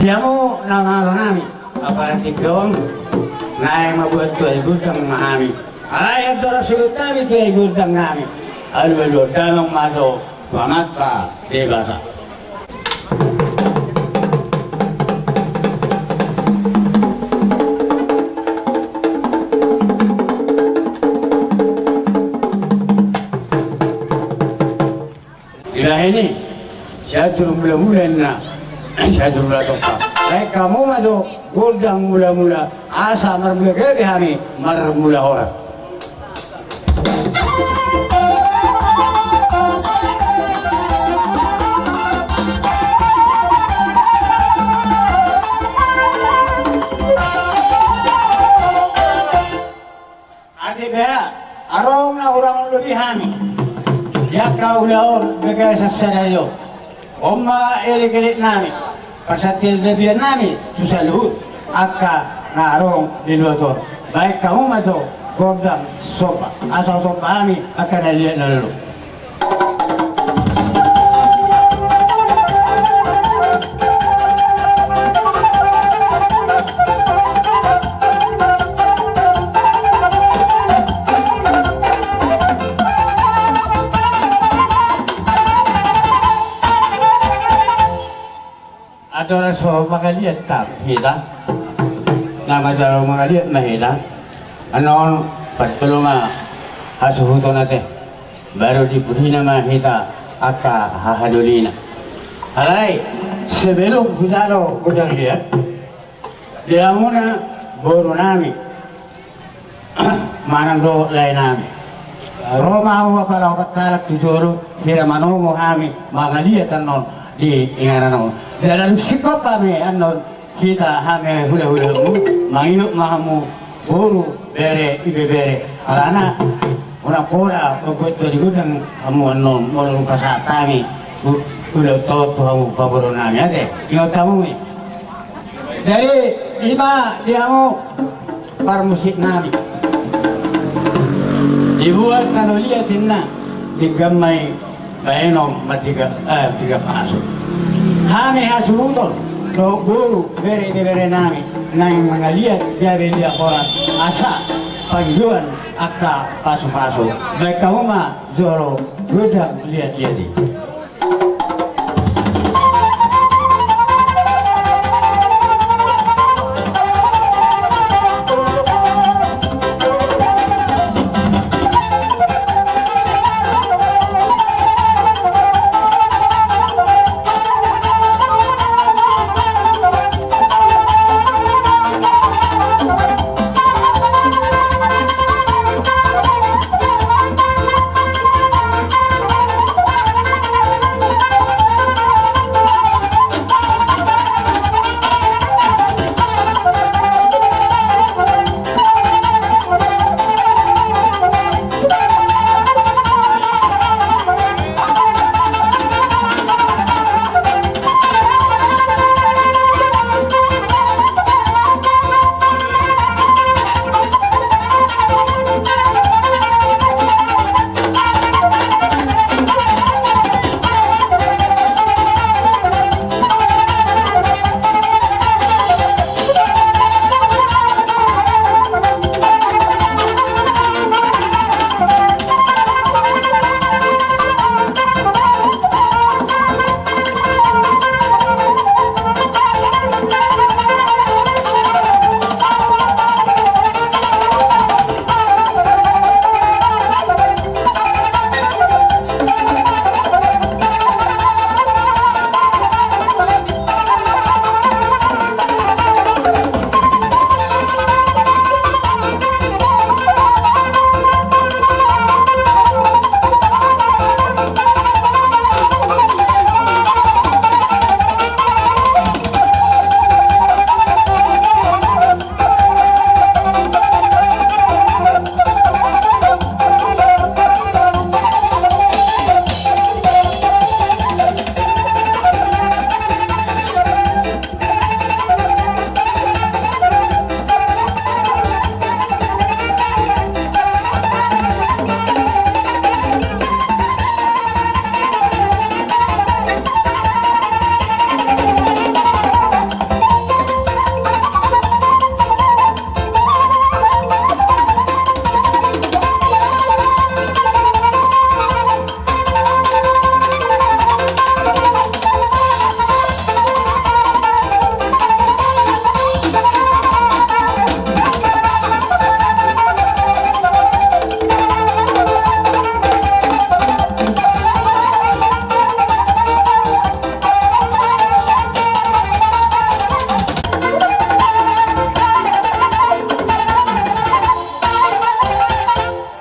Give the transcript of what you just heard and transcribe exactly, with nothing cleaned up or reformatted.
Di hamu na malo nami, apala tingki on naeng mambuat tuai gondang ma hami. Alai andorang so ihuthon hami tuai gondang nami, alualu damang ma jo tu Amanta Debata. Dibahen i, sian jolo mulamula inna, sian jolo mula tompa. Bahen hamu ma jo gondang mulamula, asa marmula gabe hami marmula horas. Ate bea, adong na hurang lobi hami di angka ulaon bagasan sadari on. On ma elekelek nami, parsantabian nami tu saluhut angka na adong di luat on. Bahen hamu ma jo gondang somba, asa somba hami angka na liat na lolo. Andorang so mangaliat hita, na manjalo mangaliat ma hita. Annon parjolo ma hasuhuton ate, baru di pudina ma hita angka hahadolina. Alai sebelum hujalo gondang liat, di hamuna boru nami, manang dohot lae nami, ro ma hamu apala opat halak tu jolo, hira manomu hami mangaliat annon di inganan on. Jala dung singkop hami annon, hita hami hulahulamu, mangido ma hamu boru, bere, ibebere, alana unang pola mambuat tuai gondang hamu annon molo dung pasahat hami ulaonta on tu hamu paboru nami ate. Ingot hamu i. Jadi ima di hamu parmusik nami, dibuat tano liat inna, denggan ma i bahenon, mardiga, eh, mardiga pasu. Hami hasuhuton dohot boru, bere, ibebere nami naeng mangaliat gabe liat horas asa pangidoan angka pasupasu. Bahen hamu ma jolo gondang liatliat i.